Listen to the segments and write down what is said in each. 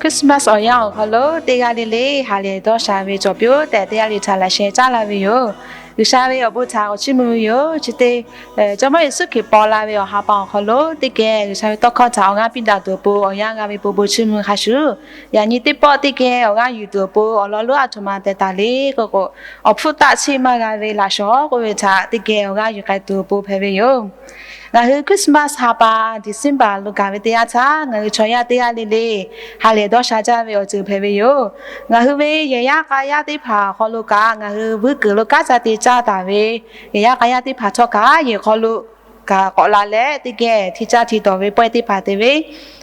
Christmas awˬ yanˇ awˬ hk'aw lo teˇ g'aˇ le le ha lehˬ dawˇ sha ve cawˬ piˇ-oˆ tehꞈ, teˇ g'aˇ le htaꞈ laꞈ sheh caˉ laˇ ve yoˬ. G'uiˬsha ve awˬ bon htaꞈ k'awꞈ chiˇ mvuh ve yoˬ. Chi te, Jawˇmawˇ Yeˍsuˆ Hkriꞈ paw la ve awˬ ha pa awˬ hk'aw lo teˇ geh G'uiˬsha ve tawˇ hkawˇ htaꞈ awˬ g'aˇ piˇ daꞈ tuˬ awˬ pon awˬ yanˇ g'a ve bon bon chiˇ mvuh hk'a shuˍ, yaꞈ nyi teˇ pawˆ teˇ geh awˬ g'aˇ yuˬ tuˬ awˬ pon awˬ lawn lonˉ a htoꞈ ma teh taˍ le k'o k'o, awˬ hpfuhˇ taˆ cheˆ maˇ g'a ve laꞈ shawnˍ k'oˆ ve htaꞈ teˇ geh awˬ g'aˇ yuˬ k'ai tuˬ awˬ pon hpehꞈ ve yoˬ. Ngaˬ hui Christmas ha pa December lo gaˬ ve teˇ yanˇ htaˇ, ngaˬ hui chaw yaˇ teˇ g'aˇ le le ha lehˬ dawˇ sha jaˇ ve awˬ ceuˬ hpehꞈ ve yoˬ. Ngaˬ hui ve yehˬ yaˇ k'a yaˇ teˇ hpaˍ awˬ hk'aw lo kaꞈ, ngaˬ hui vuiˇ kuiˬ lo kanˉ ca te caˇ taˍ ve yehˬ yaˇ k'a yaˇ teˇ hpaˍ htawˇ kaꞈ, yehˬ hk'aw lo kaꞈ k'awꞈ la leh, teˇ geh hti caˇ hti tawˍ ve pawehˇ teˇ hpaˍ te ve,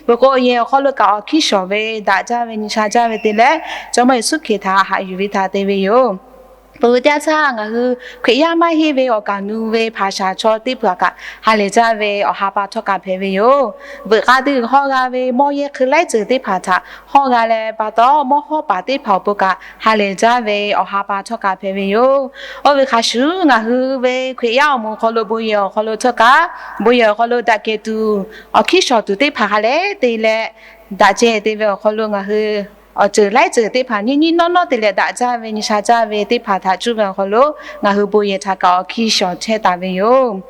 peuˬ k'o yehˬ awˬ hk'aw lo kaꞈ awˬ hkiˇ shawˍ ve daꞈ jaˇ ve nyi sha jaˇ ve te leh, Jawˇmawˇ Yeˍsuˆ Hkriꞈ htaꞈ haꞈ yuˬ ve htaꞈ te ve yoˬ. Peuˬ ve teˇ yanˇ htaˇ, ngaˬ hui Hkriꞈ yaˇ maˇ heˆ ve awˬ kaˍ nu ve hpaˍ shaˍ chaw teˇ hpaˍ kaꞈ ha lehˬ jaˇ ve awˬ ha pa htawˇ kaꞈ hpehꞈ ve yoˬ. Veuꞈ k'aˇ teˇ g'uiˬ hawˇ g'a ve mawˇ yehˇ hk'e laiˉ ceuˬ teˇ hpaˍ htaꞈ hawˇ g'a leh pa taw, mawˇ hawˉ paˍ teˇ hpaˍ awˬ pon kaꞈ ha lehˬ jaˇ ve awˬ ha pa htawˇ kaꞈ hpehꞈ ve yoˬ. Oˇ ve hk'a shuˍ, ngaˬ hui ve Hkriꞈ yaˇ awˬ moˍ awˬ hk'aw lo bon yehˬ awˬ hk'aw lo htawˇ kaꞈ, bon yehˬ awˬ hk'aw lo daꞈ kehˬ tuˬ, awˬ hkiˇ shawˍ tuˬ teˇ hpaˍ ha lehˬ te leh, daꞈ ceh te ve awˬ hk'aw lo ngaˬ hui awˬ ceuˬ laiˉ ceuˬ teˇ hpaˍ nyiˇ nyiˇ nawˉ nawˉ te leh daꞈ jaˇ ve nyi sha jaˇ ve teˇ hpaˍ htaꞈ cuˇ ve awˬ hk'aw lo, ngaˬ hui bon yehˬ htaꞈ kaꞈ awˬ hkiˇ shawˍ chehˇ taˍ ve yoˬ.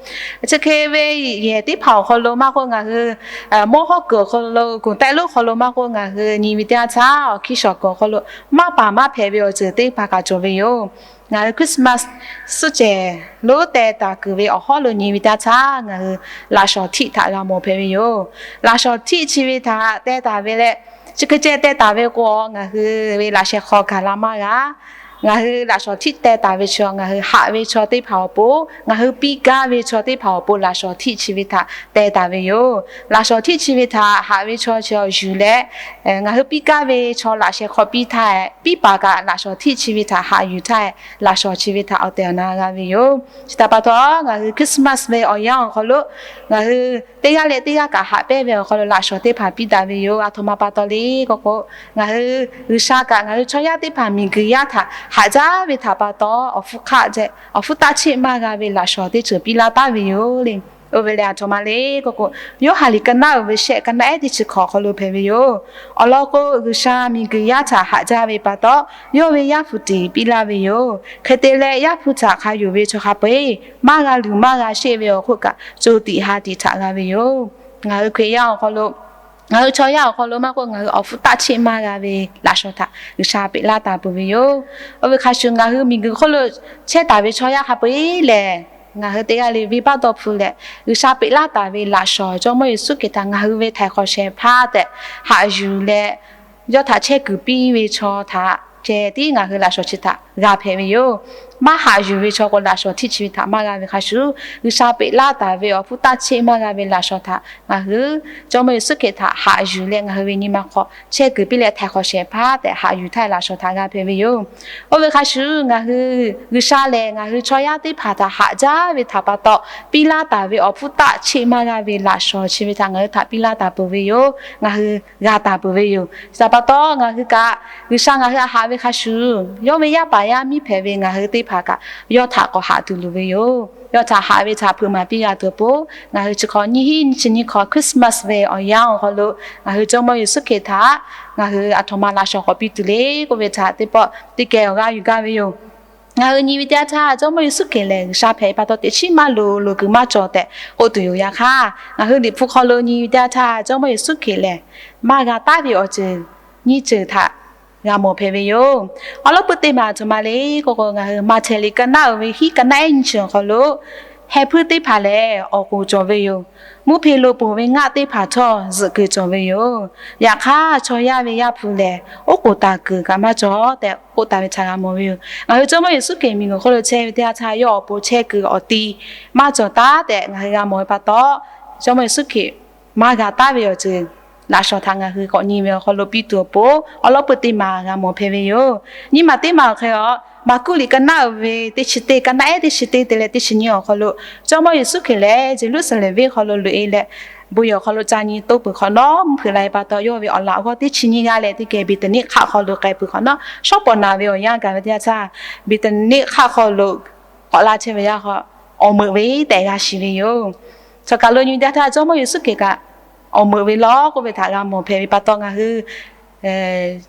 Chi hk'e ve yehˬ teˇ hpaˍ awˬ hk'aw lo maˇ k'oˆ, ngaˬ hui mawˇ hawˉ kuiˬ awˬ hk'aw lo, kuˬ taiˆ lonˉ hk'aw lo maˇ k'oˆ, ngaˬ hui nyi ve teˇ yanˇ htaˇ, awˬ hkiˇ shawˍ kuiˬ awˬ hk'aw lo maˇ paˍ maˇ hpehꞈ ve awˬ ceuˬ teˇ hpaˍ kaꞈ cawˬ ve yoˬ. Ngaˬ hui Christmas suhˆ cehˬ lonˉ teh taˍ kuiˬ ve awˬ hawˉ lo nyi ve teˇ yanˇ htaˇ, ngaˬ hui laꞈ shawnˍ htiˆ htaꞈ g'a mawˬ hpehꞈ ve yoˬ. Laꞈ shawnˍ htiˆ chi ve htaꞈ teh taˍ ve leh, chi hk'e ceh teh taˍ ve k'o, ngaˬ hui ve laꞈ sheh hk'aw gaˬ la maˇ g'a. Ngaˬ hui laꞈ shawnˍ htiˆ teh taˍ ve chaw, ngaˬ hui haꞈ ve chaw teˇ hpaˍ awˬ pon, ngaˬ hui piˇ gaˇ ve chaw teˇ hpaˍ awˬ pon laꞈ shawnˍ htiˆ chi ve htaꞈ teh taˍ ve yoˬ. Laꞈ shawnˍ htiˆ chi ve htaꞈ haꞈ ve chaw chi awˬ yuˬ leh, ngaˬ hui piˇ gaˇ ve chaw laꞈ sheh hk'aw piˇ htaˇ, piˇ paˍ kaꞈ laꞈ shawnˍ htiˆ chi ve htaꞈ haꞈ yuˬ htaˇ, laꞈ shawnˍ chi ve htaꞈ awˬ tehˬ awˬ na g'a ve yoˬ. Chi htaꞈ pa taw, ngaˬ hui Christmas ve awˬ yanˇ awˬ hk'aw lo ngaˬ hui teˇ g'aˇ leh teˇ g'aˇ kaꞈ haꞈ pehnˇ ve awˬ hk'aw lo laꞈ shawnˍ teˇ hpaˍ piˇ daꞈ ve yoˬ. A htoꞈ ma pa taw le k'o k'o, ngaˬ hui G'uiˬsha kaꞈ ngaˬ hui chaw yaˇ teˇ hpaˍ miˬguiˬ yaˇ htaꞈ haꞈ jaˇ ve htaꞈ pa taw, awˬ hpfuhˇ hk'aˆ ceh awˬ hpfuhˇ taˆ cheˆ maˇ g'a ve laꞈ shawnˍ teˇ ceuˬ piˇ laˇ taˍ ve yoˬ le. Oˇ ve lehˬ, a htoꞈ ma le k'o k'o, Yoˇhanˬ liꞈ ka naˉ uiˍ ve shehˆ ka naˉ ehˉ teˇ chi hkawꞈ awˬ hk'aw lo hpehꞈ ve yoˬ. Awˬ lawn k'o, G'uiˬsha miˬguiˬ yaˇ htaꞈ haꞈ jaˇ ve pa taw, yawˇ ve Yaˇ hpu tiꞈ piˇ laˇ ve yoˬ. Hk'e te leh, Yaˇ hpu htaꞈ hk'a yonˍ ve chaw hk'a peu-eˬ maˇ g'a luˬ maˇ g'a sheˆ ve awˬ hk'oˆ kaꞈ, co tiꞈ ha tiꞈ htaꞈ g'a ve yoˬ. Ngaˬ hui Hkriꞈ yaˇ awˬ hk'aw lo, ngaˬ hui chaw yaˇ awˬ hk'aw lo maˇ k'oˆ, ngaˬ hui awˬ hpfuhˇ taˆ cheˆ maˇ g'a ve laꞈ shawnˍ htaꞈ G'uiˬsha peꞈ laˇ taˍ peuˬ ve yoˬ. Oˇ ve hk'a shuˍ, ngaˬ hui miˬguiˬ hk'oˆ lo chehˇ taˍ ve chaw yaˇ hk'a peu-eˬ lehˬ, ngaˬ hui teˇ g'aˇ le venˇbaˆ dawˇ hpu leh, G'uiˬsha peꞈ laˇ taˍ ve laꞈ shawnˍ Jawˇmawˇ Yeˍsuˆ Hkriꞈ htaꞈ ngaˬ hui ve htaiˍ hk'awꞈ shehˍ hpaˇ tehꞈ haꞈ yuˬ leh, yawˇ htaꞈ chehˇ kuiˬ piˇ ve chaw htaꞈ ceh tiˉ ngaˬ hui laꞈ shawnˍ chi htaꞈ g'a hpehꞈ ve yoˬ. Maˇ haꞈ yuˬ ve chaw k'o, laꞈ shawnˍ htiˆ chi ve htaꞈ maˇ g'a ve hk'a shuˍ, G'uiˬsha peꞈ laˇ taˍ ve awˬ hpfuhˇ taˆ cheˆ maˇ g'a ve laꞈ shawnˍ htaꞈ ngaˬ hui Jawˇmawˇ Yeˍsuˆ Hkriꞈ htaꞈ haꞈ yuˬ leh, ngaˬ hui ve nyi ma hk'aw chehˇ kuiˬ piˇ leh htaiˍ hk'awꞈ shehˍ hpaˇ tehꞈ haꞈ yuˬ htaˇ laꞈ shawnˍ htaꞈ g'a hpehꞈ ve yoˬ. Oˇ ve hk'a shuˍ, ngaˬ hui G'uiˬsha lehˬ ngaˬ hui chaw yaˇ teˇ hpaˍ htaꞈ haꞈ jaˇ ve htaꞈ pa taw, piˇ laˇ taˍ ve awˬ hpfuhˇ taˆ cheˆ maˇ g'a ve laꞈ shawnˍ chi ve htaꞈ ngaˬ hui htaꞈ piˇ laˇ taˍ peuˬ ve yoˬ. Ngaˬ hui g'a taˍ peuˬ ve yoˬ. Chi htaꞈ pa taw, ngaˬ hui kaꞈ G'uiˬsha ngaˬ hui htaꞈ haꞈ ve hk'a shuˍ, yawˇ ve yaˇ paˍ yaˇ miˇ hpehꞈ ve ngaˬ hui teˇ hpaˍ kaꞈ yawˇ htaꞈ k'awꞈ haꞈ tuˬ loˍ ve yoˬ. Yawˇ htaꞈ haꞈ ve htaꞈ hpeuꞈ maˍ piˇ g'a tuˬ awˬ pon, ngaˬ hui chi hk'awꞈ nyiˇ hinˉ nyiˇ chi nyiˇ hk'awꞈ Christmas ve awˬ yanˇ awˬ hk'aw lo ngaˬ hui Jawˇmawˇ Yeˍsuˆ Hkriꞈ htaꞈ ngaˬ hui a htoꞈ ma laꞈ shawnˍ k'awꞈ piˇ tuˬ le k'oˆ ve htaꞈ teˇ pawˆ teˇ kehˬ awˬ g'aˇ yuˬ gaˇ ve yoˬ. Ngaˬ hui nyi ve teˇ yanˇ htaˇ, Jawˇmawˇ Yeˍsuˆ Hkriꞈ lehˬ G'uiˬsha hpehꞈ pa taw, teꞈ chiˉ maˇ loˍ, loˍ kuiˬ maˇ cawˬ tehꞈ k'oˆ tuˬ yoˬ. Yaꞈ hk'aˇ, ngaˬ hui Liꞈ hpu hk'aw lo nyi ve teˇ yanˇ htaˇ, Jawˇmawˇ Yeˍsuˆ Hkriꞈ lehˬ maˇ g'a taˉ ve awˬ ceuˬ nyiˇ ceuˬ htaꞈ g'a mawˬ hpehꞈ ve yoˬ. Awˬ lawn peuˬ teˇ maˬ a htoꞈ ma le k'o k'o, ngaˬ hui Maꞈhtehˍ liꞈ ka naˉ uiˍ ve hiˉ ka naˉ ehˉ nyiˇ chi awˬ hk'aw lo, heh hpuiˇ teˇ hpaˍ lehˬ awˬ k'oˍ cawˬ ve yoˬ. Mvuhˇ hpe lo ponˬ ve ngaˆ teˇ hpaˍ htawˇ zuhꞈ kuiˬ cawˬ ve yoˬ. Yaꞈ hk'aˇ, chaw yaˇ ve Yaˇ hpu lehˬ, oˉ k'oˍ taˍ kuiˬ kaꞈ maˇ cawˬ tehꞈ k'oˆ taˍ ve htaꞈ g'a mawˬ ve yoˬ. Ngaˬ hui Jawˇmawˇ Yeˍsuˆ Hkriꞈ miˬguiˬ hk'oˆ lo chehˇ ve teˇ yanˇ htaˇ, yawˇ awˬ pon chehˇ kuiˬ awˬ ti maˇ cawˬ taˉ tehꞈ ngaˬ hui g'a mawˬ ve pa taw, Jawˇmawˇ Yeˍsuˆ Hkriꞈ maˇ g'a taˉ ve awˬ ceuˬ laꞈ shawnˍ htaꞈ ngaˬ hui k'awꞈ nyi ve awˬ hk'aw lo piˇ tuˬ awˬ pon, awˬ lawn peuˬ teˇ maˬ g'a mawˬ hpehꞈ ve yoˬ. Nyiˇ maˬ teˇ maˬ awˬ hk'e a, Maˍkuˆ liꞈ ka naˉ uiˍ ve teˇ chi teˇ ka naˉ ehˉ teˇ chi teˇ te leh teˇ chi nyiˇ awˬ hk'aw lo, Jawˇmawˇ Yeˍsuˆ Hkriꞈ lehˬ Yeˍruˆsaˍlehnˍ venˇ hk'aw lo loꞈ-e leh, bon yehˬ awˬ hk'aw lo ca nyi toˇ peuˬ hk'awꞈ nawˉ, mvuhˇ hpeuꞈ la ve pa taw, yawˇ ve awˬ laꞈ g'awˇ teˇ chi nyiˇ g'aˇ leh teˇ geh Beˍtaˍniˆ hk'aˆ hk'aw lo k'ai peuˬ hk'awꞈ nawˉ, shawˉ pawˍ naˍ ve awˬ yanˇ gaˬ ve teˇ yanˇ htaˇ, Beˍtaˍniˆ hk'aˆ hk'aw lo k'awꞈ la chehˇ ve yaˇ hk'aw, awˬ meuꞈ ve tehꞈ g'a shiˍ ve yoˬ. Chaw kaˬ lo nyi teˇ yanˇ htaˇ, Jawˇmawˇ Yeˍsuˆ Hkriꞈ kaꞈ awˬ meuꞈ ve law k'oˆ ve htaꞈ g'a mawˬ hpehꞈ ve pa taw, ngaˬ hui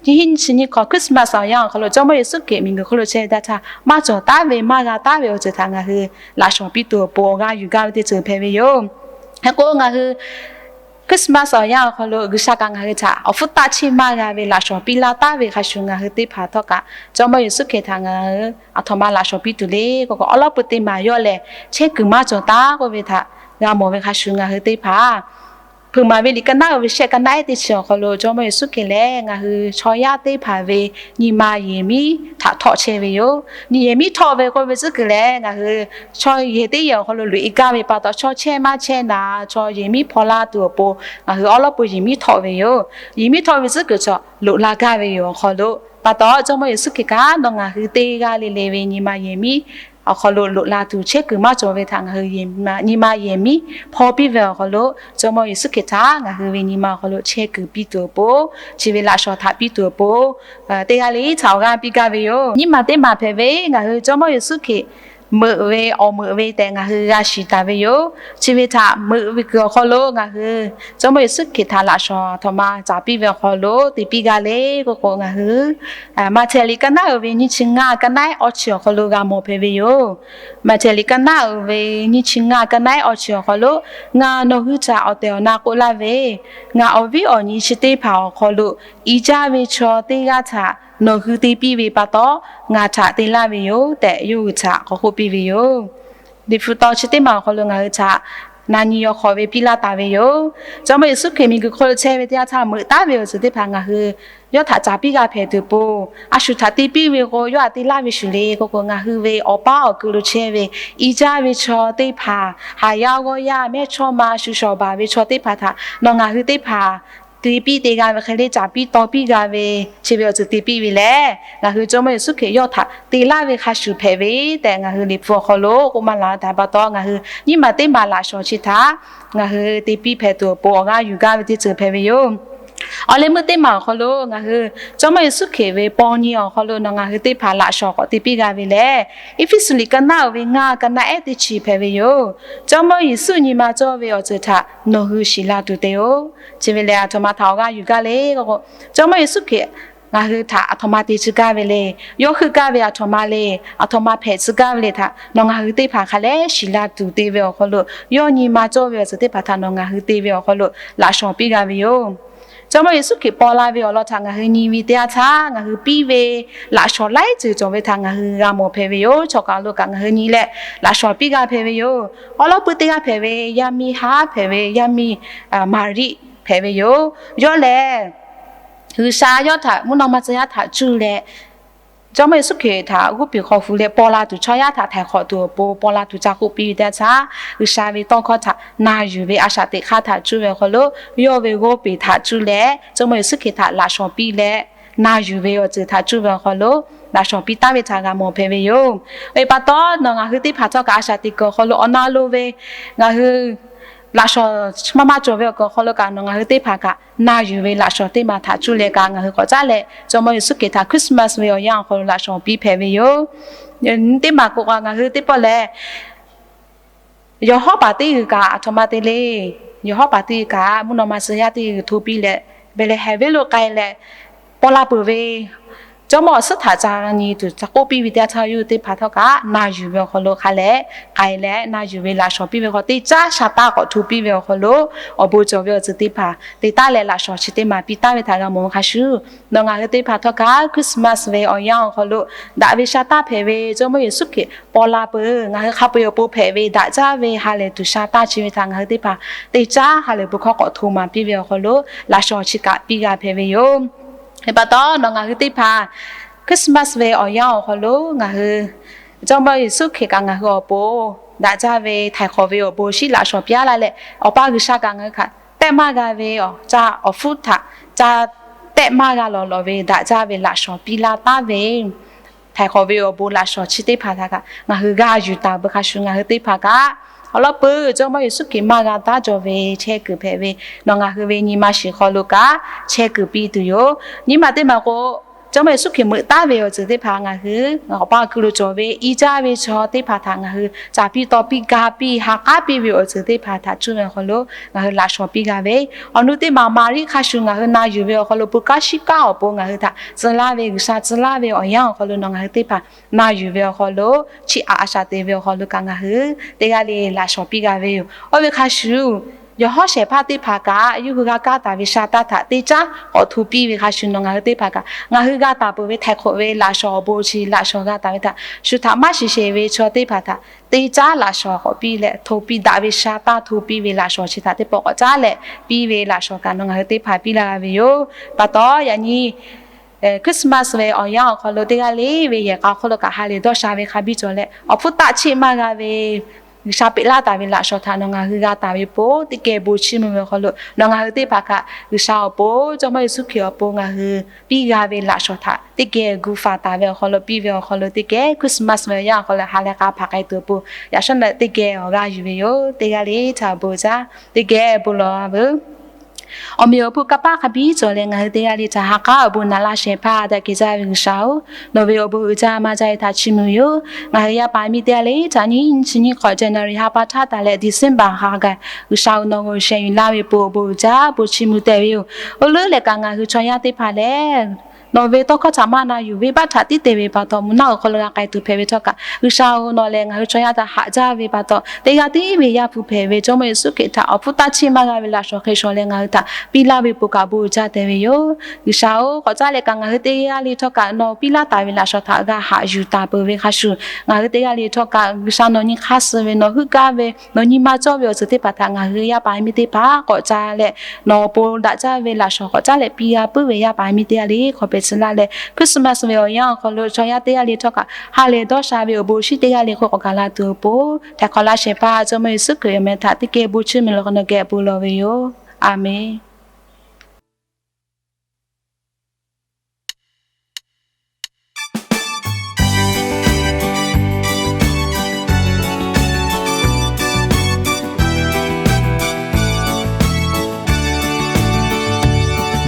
nyiˇ hinˉ nyiˇ chi nyiˇ hk'aw Christmas awˬ yanˇ awˬ hk'aw lo Jawˇmawˇ Yeˍsuˆ Hkriꞈ miˬguiˬ hk'oˆ lo chehˇ ve teˇ yanˇ htaˇ, maˇ cawˬ taˉ ve maˇ g'a taˉ ve awˬ ceuˬ htaꞈ ngaˬ hui laꞈ shawˍ piˇ tuˬ awˬ pon awˬ g'aˇ yuˬ gaˇ ve teˇ ceuˬ hpehꞈ ve yoˬ. Hk'e k'o ngaˬ hui Christmas awˬ yanˇ awˬ hk'aw lo G'uiˬsha kaꞈ ngaˬ hui htaꞈ awˬ hpfuhˇ taˆ cheˇ maˇ g'a ve laꞈ shawˍ piˇ laˇ taˉ ve hk'a shuˍ, ngaˬ hui teˇ hpaˍ htawˇ kaꞈ Jawˇmawˇ Yeˍsuˆ Hkriꞈ htaꞈ ngaˬ hui aˬ htoꞈ ma laꞈ shawˍ piˇ tuˬ le k'o, awˉ lawˉ pui teˇ maˬ yawˇ lehˬ chehˇ kuiˬ maˇ cawˬ taˉ k'oˆ ve htaꞈ g'a mawˬ ve hk'a shuˍ, ngaˬ hui teˇ hpaˍ Hpeuꞈ maˍ ve liꞈ ka naˉ uiˍ ve shehˆ ka naˉ ehˉ teˇ chi awˬ hk'aw lo Jawˇmawˇ Yeˍsuˆ Hkriꞈ lehˬ ngaˬ hui chaw yaˇ teˇ hpaˍ ve nyi ma yehˬ miˉ htaꞈ htawˆ chehˇ ve yoˬ. Nyi yehˬ miˉ htawˆ ve k'oˆ ve tcuhˉ kuiˬ lehˬ, ngaˬ hui chaw yehˬ teˇ yehˬ awˬ hk'aw lo loꞈ e gaˇ ve pa taw, chaw chehˇ maˇ chehˇ naˍ, chaw yehˬ miˉ hpaw laˇ tuˬ awˬ pon ngaˬ hui awˉ lawˉ pui yehˬ miˉ htawˆ ve yoˬ. Yehˬ miˉ htawˆ ve tcuhˉ kuiˬ chaw loꞈ la gaˇ ve yoˬ awˬ hk'aw lo, pa taw Jawˇmawˇ Yeˍsuˆ Hkriꞈ kaꞈ nawˬ ngaˬ hui teˇ g'aˇ le le ve nyi ma yehˬ miˉ awˬ hk'aw lo loꞈ la tuˬ chehˇ kuiˬ maˇ cawˬ ve htaꞈ ngaˬ hui nyi ma yehˬ miˉ hpaw piˇ ve awˬ hk'aw lo, Jawˇmawˇ Yeˍsuˆ Hkriꞈ htaꞈ ngaˬ hui ve nyi ma awˬ hk'aw lo chehˇ kuiˬ piˇ tuˬ awˬ pon, chi ve laꞈ shawˍ htaꞈ piˇ tuˬ awˬ pon, teˇ g'aˇ le htaꞈ awˬ g'aˇ piˇ gaˇ ve yoˬ. Nyiˇ maˬ teˇ maˬ hpehꞈ ve ngaˬ hui Jawˇmawˇ Yeˍsuˆ Hkriꞈ meuꞈ ve awˬ meuꞈ ve tehꞈ ngaˬ hui g'a shiˍ taˍ ve yoˬ. Chi ve htaꞈ meuꞈ ve kuiˬ awˬ hk'aw lo ngaˬ hui Jawˇmawˇ Yeˍsuˆ Hkriꞈ htaꞈ laꞈ shawˍ aˬ htoꞈ ma caˍ piˇ ve awˬ hk'aw lo te piˇ gaˇ le k'oˆ k'o, ngaˬ hui Maꞈhtehˍ liꞈ ka naˉ uiˍ ve nyiˇ chi ngaˇ ka naˉ ehˉ awˇ chi awˬ hk'aw lo g'a mawˬ hpehꞈ ve yoˬ. Maꞈhtehˍ liꞈ ka naˉ uiˍ ve nyiˇ chi ngaˇ ka naˉ ehˉ awˇ chi awˬ hk'aw lo, Ngaˬ nawˬ hui htaꞈ awˬ tehˬ awˬ na k'oˆ laˇ ve, ngaˬ awˬ viˉ awˬ nyi chi teˇ hpaˍ awˬ hk'aw lo i jaˇ ve chaw teˇ g'aˇ htaꞈ nawˬ hui te piˇ ve pa taw, ngaˬ htaꞈ te laˇ ve yoˬ tehꞈ, yawˇ hui htaꞈ k'awꞈ k'oˆ piˇ ve yoˬ. Liꞈ hpu taw chi teˇ maˬ awˬ hk'aw lo ngaˬ hui htaꞈ na nyi yaw hk'awꞈ ve piˇ laˇ taˍ ve yoˬ. Jawˇmawˇ Yeˍsuˆ Hkriꞈ miˬguiˬ hk'oˆ lo chehˇ ve teˇ yanˇ htaˇ meuꞈ taˉ ve awˬ ceuˬ teˇ hpaˍ ngaˬ hui yawˇ htaꞈ caˍ piˇ g'a hpehꞈ tuˬ awˬ pon, a shu htaꞈ te piˇ ve k'o, yawˇ htaꞈ te laˇ ve shuˍ le k'oˆ k'o, ngaˬ hui ve awˬ paˉ awˬ ku lo chehˇ ve i jaˇ ve chaw teˇ hpaˍ, haˍ yaˇ g'awˇ yaˇ mehˇchawˇma shu shawˍ baˬ ve chaw teˇ hpaˍ htaꞈ nawˬ ngaˬ hui teˇ hpaˍ te piˇ te g'a ve hk'e le, caˍ piˇ taw piˇ g'a ve, chi ve awˬ ceuˬ te piˇ ve lehˬ, ngaˬ hui Jawˇmawˇ Yeˍsuˆ Hkriꞈ yawˇ htaꞈ te laˇ ve hk'a shuˍ hpehꞈ ve tehꞈ ngaˬ hui Liꞈ hpu awˬ hk'aw lo k'oˆ maˇ la taˍ pa taw, ngaˬ hui nyiˇ maˬ teˇ maˬ laꞈ shawˍ chi htaꞈ ngaˬ hui te piˇ hpehꞈ tuˬ awˬ pon awˬ g'aˇ yuˬ gaˇ ve teˇ ceuˬ hpehꞈ ve yoˬ. Awˬ leh meuˇ teˇ maˬ awˬ hk'aw lo ngaˬ hui Jawˇmawˇ Yeˍsuˆ Hkriꞈ ve paw nyi awˬ hk'aw lo nawˬ ngaˬ hui teˇ hpaˍ laꞈ shawˍ k'awꞈ te piˇ g'a ve lehˬ, Eˇfeˇsuꞈ liꞈ ka naˉ uiˍ ve ngaˇ ka naˉ ehˉ teˇ chi hpehꞈ ve yoˬ. Jawˇmawˇ Yeˍsuˆ nyi ma cawˇ ve awˬ ceuˬ htaꞈ nawˬ hui shiˍ la tuˬ te-oˬ. Chi ve lehˬ, aˬ htoꞈ ma htaꞈ awˬ g'aˇ yuˬ gaˇ le k'o, Jawˇmawˇ Yeˍsuˆ Hkriꞈ ngaˬ hui htaꞈ aˬ htoꞈ ma te tcuh gaˇ ve le, yawˇ heuˆ gaˇ ve aˬ htoꞈ ma le, aˬ htoꞈ ma hpehꞈ tcuh gaˇ ve le htaꞈ nawˬ ngaˬ hui teˇ hpaˍ hk'a leh shiˍ la tuˬ te ve awˬ hk'aw lo, yawˇ nyi ma cawˇ ve awˬ ceuˬ teˇ hpaˍ htaꞈ nawˬ ngaˬ hui te ve awˬ hk'aw lo laꞈ shawˍ piˇ g'a ve yoˬ. Jawˇmawˇ Yeˍsuˆ Hkriꞈ paw la ve awˬ lawn htaꞈ ngaˬ hui nyi ve teˇ yanˇ htaˇ, ngaˬ hui piˇ ve laꞈ shawˍ laiˉ ceuˬ cawˬ ve htaꞈ ngaˬ hui g'a mawˬ hpehꞈ ve yoˬ. Chaw kaˬ lo kaꞈ ngaˬ hui nyi leh laꞈ shawˍ piˇ g'a hpehꞈ ve yoˬ. Awˉ lawˉ pui teˇ g'aˇ hpehꞈ ve yaˇ miˇ haˉ hpehꞈ ve yaˇ miˇ Maˍriˆ hpehꞈ ve yoˬ. Yawˇ lehˬ, G'uiˬsha yawˇ htaꞈ mvuhˇ naw ma tcuh yaˇ htaꞈ cuˇ leh, Jawˇmawˇ Yeˍsuˆ Hkriꞈ htaꞈ g'oˇ peˬ hk'aw fuiˍ leh paw la tuˬ chaw yaˇ htaꞈ htaiˍ hk'awꞈ tuˬ awˬ pon paw la tuˬ ca k'oˆ piˇ ve teˇ yanˇ htaˇ, G'uiˬsha ve tawˇ hkawˇ htaꞈ na yuˬ ve a shaꞈ teꞈ hk'aˇ htaꞈ cuˇ ve awˬ hk'aw lo, yawˇ ve g'oˇ peˬ htaꞈ cuˇ leh Jawˇmawˇ Yeˍsuˆ Hkriꞈ htaꞈ laꞈ shawˍ piˇ leh, na yuˬ ve awˬ ceuˬ htaꞈ cuˇ ve awˬ hk'aw lo laꞈ shawˍ piˇ taˍ ve htaꞈ g'a mawˬ hpehꞈ ve yoˬ. Ve pa taw, nawˬ ngaˬ hui teˇ hpaˍ htawˇ kaꞈ a shaꞈ teꞈ kuiˬ awˬ hk'aw lo awˬ na lo ve ngaˬ hui laꞈ shawˍ maˇ maˇ cawˬ ve awˬ kuiˬ awˬ hk'aw lo kaꞈ nawˬ ngaˬ hui teˇ hpaˍ kaꞈ na yuˬ ve laꞈ shawˍ teˇ maˬ htaꞈ cuˇ leh kaꞈ ngaˬ hui k'awꞈ caˉ leh Jawˇmawˇ Yeˍsuˆ Hkriꞈ htaꞈ Christmas ve awˬ yanˇ awˬ hk'aw lo laꞈ shawˍ piˇ hpehꞈ ve yoˬ. Teˇ maˬ k'o ngaˬ hui teˇ pawˆ lehˬ, yawˬ hawˉ paˍ teˇ g'uiˬ kaꞈ aˬ htoꞈ ma te le. Yawˬ hawˉ paˍ teˇ g'uiˬ kaꞈ mvuhˇ naw ma tcuh yaˇ teˇ g'uiˬ hto piˇ leh, Behˍlehˍhehnˍ venˇ lo k'ai leh, paw la peuˬ ve Jawˇmawˇ awˬ suhˉ htaꞈ ca nyi tuˬ ca k'oˆ piˇ ve teˇ yanˇ htaˇ, yawˇ hui teˇ hpaˍ htawˇ kaꞈ na yuˬ ve awˬ hk'aw lo hk'a leh k'ai leh, na yuˬ ve laꞈ shawˍ piˇ ve hk'aw teˇ caˉ sha taˇ k'awꞈ hto piˇ ve awˬ hk'aw lo, awˬ bon cawˬ ve awˬ ceuˬ teˇ hpaˍ te taˍ leh laꞈ shawˍ chi teˇ maˬ piˇ taˍ ve htaꞈ g'a mawˬ ve hk'a shuˍ, nawˬ ngaˬ hui teˇ hpaˍ htawˇ kaꞈ Christmas ve awˬ yanˇ awˬ hk'aw lo daꞈ ve sha taˇ hpehꞈ ve Jawˇmawˇ Yeˍsuˆ Hkriꞈ paw la peuˬ, ngaˬ hui hk'a peu-eˬ awˬ pon hpehꞈ ve daꞈ jaˇ ve ha lehˬ tuˬ sha taˇ chi ve htaꞈ ngaˬ hui teˇ hpaˍ teˇ caˉ ha lehˬ bon hkawˇ k'awꞈ hto maˍ piˇ ve awˬ hk'aw lo, laꞈ shawˍ chi kaꞈ piˇ g'a hpehꞈ ve yoˬ. Hk'e pa taw, nawˬ ngaˬ hui teˇ hpaˍ Christmas ve awˬ yanˇ awˬ hk'aw lo ngaˬ hui Jawˇmawˇ Yeˍsuˆ Hkriꞈ kaꞈ ngaˬ hui awˬ pon daꞈ jaˇ ve htaiˍ hk'awꞈ ve awˬ bon shinˉ laꞈ shawˍ piˇ laˇ leh, Awˬ pa G'uiˬsha kaꞈ ngaˬ hui htaꞈ tehˆ maˇ g'a ve awˬ ca awˬ hpfuhˇ htaꞈ ca tehˆ maˇ g'a lawˬ lawˬ ve daꞈ jaˇ ve laꞈ shawˍ piˇ laˇ taˍ ve htaiˍ hk'awꞈ ve awˬ bon laꞈ shawˍ chi teˇ hpaˍ htaꞈ kaꞈ ngaˬ hui g'a yuˬ taˍ ve hk'a shuˍ, ngaˬ hui teˇ hpaˍ kaꞈ awˬ lawn peuˬ Jawˇmawˇ Yeˍsuˆ Hkriꞈ maˇ g'a taˉ jaw ve chehˇ kuiˬ hpehꞈ ve, nawˬ ngaˬ hui ve nyi ma shiˍ hk'aw lo kaꞈ chehˇ kuiˬ piˇ tuˬ yoˬ. Nyiˇ maˬ teˇ maˬ k'o, Jawˇmawˇ Yeˍsuˆ Hkriꞈ meuꞈ taˉ ve awˬ ceuˬ teˇ hpaˍ ngaˬ hui awˬ pa awˬ kuiˬ lo cawˬ ve i jaˇ ve chaw teˇ hpaˍ htaꞈ ngaˬ hui caˍ piˇ taw piˇ ga piˇ ha k'aˉ piˇ ve awˬ ceuˬ teˇ hpaˍ htaꞈ cuˇ ve awˬ hk'aw lo ngaˬ hui laꞈ shawnˍ piˇ g'a ve, awˬ nu teˇ maˬ Maˍriˆ hk'a shuˍ ngaˬ hui na yuˬ ve awˬ hk'aw lo pui kaˉ shiˉ kaˉ awˬ pon ngaˬ hui htaꞈ tcuh laˇ ve G'uiˬsha tcuh laˇ ve awˬ yanˇ awˬ hk'aw lo nawˬ ngaˬ hui teˇ hpaˍ na yuˬ ve awˬ hk'aw lo chiˇ aꞈ a shaˍ te ve awˬ hk'aw lo kaꞈ ngaˬ hui teˇ g'aˇ le laꞈ shawnˍ piˇ g'a ve yoˬ. Oˇ ve hk'a shuˍ, yawˬ hawˉ shehˍ hpaˇ teˇ hpaˍ kaꞈ yawˇ hui g'a kaˇ taˍ ve sha taˇ htaꞈ teˇ caˉ k'awꞈ hto piˇ ve hk'a shuˍ nawˬ ngaˬ hui teˇ hpaˍ kaꞈ ngaˬ hui g'a taˍ peuˬ ve htaiˍ hk'oꞈ ve laꞈ shawnˍ awˬ bon chi laꞈ shawnˍ g'a taˍ ve htaꞈ shu htaꞈ maˇ shiˍ shehˍ ve chaw teˇ hpaˍ htaꞈ teˇ caˉ laꞈ shawnˍ k'awꞈ piˇ leh hto piˇ daꞈ ve sha taˇ hto piˇ ve laꞈ shawnˍ chi htaꞈ teˇ pawˆ k'awꞈ caˉ leh piˇ ve laꞈ shawnˍ kaꞈ nawˬ ngaˬ hui teˇ hpaˍ piˇ laˇ g'a ve yoˬ. Pa taw yaꞈ nyi Christmas ve awˬ yanˇ awˬ hk'aw lo teˇ g'aˇ le ve yehˬ k'a hk'oˆ lo kaꞈ ha lehˬ dawˇ sha ve hk'a biˇ cawˬ leh awˬ hpfuhˇ taˆ cheˆ maˇ g'a ve G'uiˬsha peꞈ laˇ taˍ ve laꞈ shawnˍ htaꞈ nawˬ ngaˬ hui g'a taˍ ve pon teˇ geh bon chiˇ mvuh ve awˬ hk'aw lo nawˬ ngaˬ hui teˇ hpaˍ kaꞈ G'uiˬsha awˬ pon Jawˇmawˇ Yeˍsuˆ Hkriꞈ awˬ pon ngaˬ hui piˇ g'a ve laꞈ shawnˍ htaꞈ teˇ geh gu faˍ taˍ ve awˬ hk'aw lo piˇ ve awˬ hk'aw lo teˇ geh Christmas ve awˬ yanˇ awˬ hk'aw lo ha lehˬ k'a hpaˍ k'ai tuˬ awˬ pon yaꞈ shawˉ na teˇ geh awˬ g'aˇ yuˬ ve yoˬ. Teˇ g'aˇ le htaꞈ awˬ bon jaˇ teˇ geh bon lawˬ a veuˬ. Awˬ meꞈ awˬ hpu kanˇ paˆ hk'a biˇ cawˬ leh ngaˬ hui teˇ g'aˇ le htaꞈ ha k'aˉ awˬ bon naꞈ laˇ shehˍ hpaˇ daꞈ kehˬ jaˇ ve G'uiˬsha-oˬ, nawˬ ve awˬ bon uiˍ jaˇ maˇ jaˇ ve htaꞈ chiˇ mvuh yoˬ. Ngaˬ hui yaˇ paˍ miˇ teˇ g'aˇ le htaꞈ nyiˇ chi nyiˇ hk'awꞈ January ha pa htaˇ taˍ leh December ha gaˬ G'uiˬsha-oˬ, nawˬ g'aw sheh yuˬ laˇ ve pon awˬ bon uiˍ jaˇ bon chiˇ mvuh tehꞈ ve yoˬ. Oˇ leuˉ leh kaꞈ ngaˬ hui chaw yaˇ teˇ hpaˍ lehˬ nawˬ ve tawˇ hkawˇ htaꞈ maˇ na yuˬ, venˇbaˆ htaꞈ tiˉ te ve pa taw, mvuhˇ naˆ awˬ hk'aw lo g'a k'ai tuˬ hpehꞈ ve htawˇ kaꞈ, G'uiˬsha-oˬ, nawˬ lehˬ ngaˬ hui chaw yaˇ htaꞈ haꞈ jaˇ ve pa taw, teˇ g'aˇ tiˉ ve Yaˇ hpu hpehꞈ ve Jawˇmawˇ Yeˍsuˆ Hkriꞈ htaꞈ awˬ hpfuhˇ taˆ cheˆ maˇ g'a ve laꞈ shawnˍ hk'e shawˍ leh ngaˬ hui htaꞈ piˇ laˇ ve pon kaꞈ bon uiˍ jaˇ tehꞈ ve yoˬ. G'uiˬsha-oˬ, k'awꞈ caˉ leh kaꞈ ngaˬ hui teˇ g'aˇ le htawˇ kaꞈ nawˬ piˇ laˇ taˍ ve laꞈ shawnˍ htaꞈ g'a haꞈ yuˬ taˍ peuˬ ve hk'a shuˍ, ngaˬ hui teˇ g'aˇ le htawˇ kaꞈ G'uiˬsha nawˬ nyi hk'aˇ suh ve, nawˬ heuˆ gaˇ ve, nawˬ nyi ma cawˇ ve awˬ ceuˬ teˇ hpaˍ htaꞈ ngaˬ hui yaˇ paˍ miˇ teˇ hpaˍ k'awꞈ caˉ leh nawˬ awˬ pon daꞈ jaˇ ve laꞈ shawnˍ k'awꞈ caˉ leh piˇ g'a puiˉ ve yaˇ paˍ miˇ teˇ g'aˇ le hk'aw hpehꞈ tcuh laˇ leh Christmas ve awˬ yanˇ awˬ hk'aw lo chaw yaˇ teˇ g'aˇ le htawˇ kaꞈ ha lehˬ dawˇ sha ve awˬ bon shinˉ teˇ g'aˇ le hk'oˆ k'awꞈ gaˬ la tuˬ awˬ pon, htaiˍ hk'awꞈ laˇ shehˍ hpaˇ Jawˇmawˇ Yeˍsuˆ Hkriꞈ awˬ meh htaꞈ teˇ geh bon chiˇ mvuh leh k'o nawˬ geh bon lawˬ ve yoˬ. A menˬ.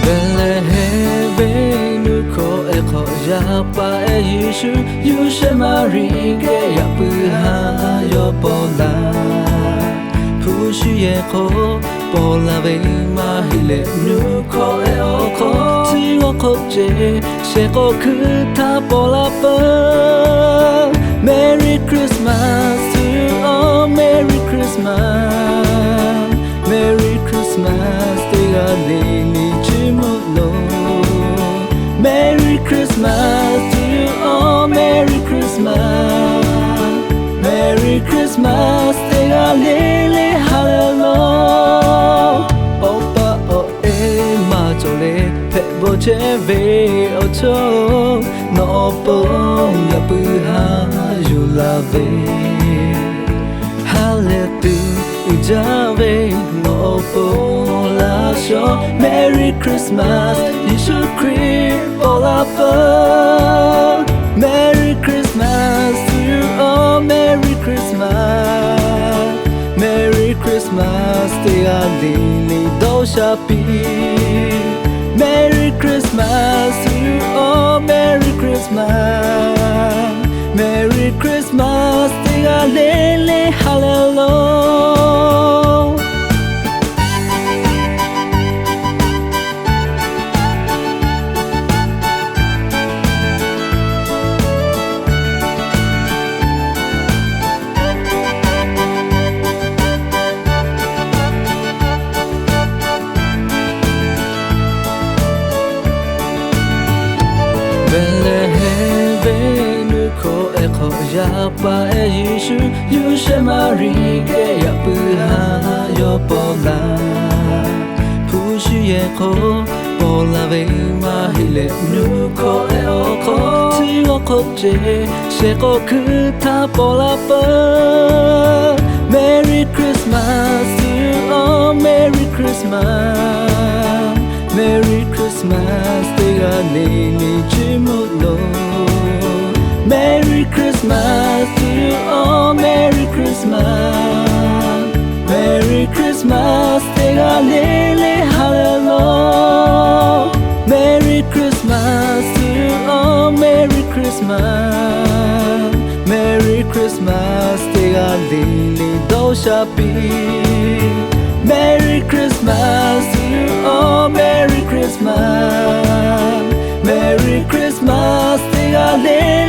Behˍlehˍhehnˍ venˇ nuˇ hkawˇ ehˉ hk'awꞈ yaˇ paˍ ehˉ Yeˍsuˆ, Yoˇsehꞈ Maˍriˆ geh yaꞈ puiˉ haˉ yawˇ paw laˇ. Hpu shi yehˬ hk'aw paw la ve maˇ heˆ leh, nuˇ hkawˇ ehˉ awˬ hk'aw tcuh g'awˇ hk'oˆ ce shehˍ k'awꞈ hkuiˉ htaˇ paw la peuˬ. Merry Christmas to you all, Merry Christmas, Merry Christmas teˇ g'aˇ le le chiˇ mvuh loˬ. Merry Christmas to you all, Merry Christmas, Merry Christmas teˇ g'aˇ le le ha lehˬ loˬ. Awˬ pa awˬ e maˇ cawˬ leh hpehꞈ bawˬ chehˇ ve awˬ chawˇ, nawˬ awˬ pon yaꞈ puiˉ haˉ yuˬ laˇ ve ha lehˬ tuˬ uiˍ jaˇ ve, nawˬ awˬ pon laˇ shawˉ. Merry Christmas, Yeˍsuˆ Hkriꞈ paw la peuˬ. Merry Christmas to you all, Merry Christmas, Merry Christmas teˇ g'aˇ le le dawˇ sha piˇ. Merry Christmas to you all, Merry Christmas, Merry Christmas teˇ g'aˇ le le ha lehˬ loˬ. Behˍlehˍhehnˍ venˇ nuˇ hkawˇ ehˉ hk'awꞈ yaˇ paˍ ehˉ Yeˍsuˆ, Yoˇsehꞈ Maˍriˆ geh yaꞈ puiˉ haˉ yawˇ paw laˇ. Hpu shi yehˬ hk'aw paw la ve maˇ heˆ leh, nuˇ hkawˇ ehˉ awˬ hk'aw tcuh g'awˇ hk'oˆ ce shehˍ k'awꞈ hkuiˉ htaˇ paw la peuˬ. Merry Christmas to you all, Merry Christmas, Merry Christmas teˇ g'aˇ le le chiˇ mvuh loˬ. Merry Christmas to you all, Merry Christmas, Merry Christmas teˇ g'aˇ le le ha lehˬ loˬ. Merry Christmas to you Merry Christmas teˇ g'aˇ le le dawˇ sha piˇ. Merry Christmas to you all, Merry Christmas. Merry Christmas teˇ g'aˇ le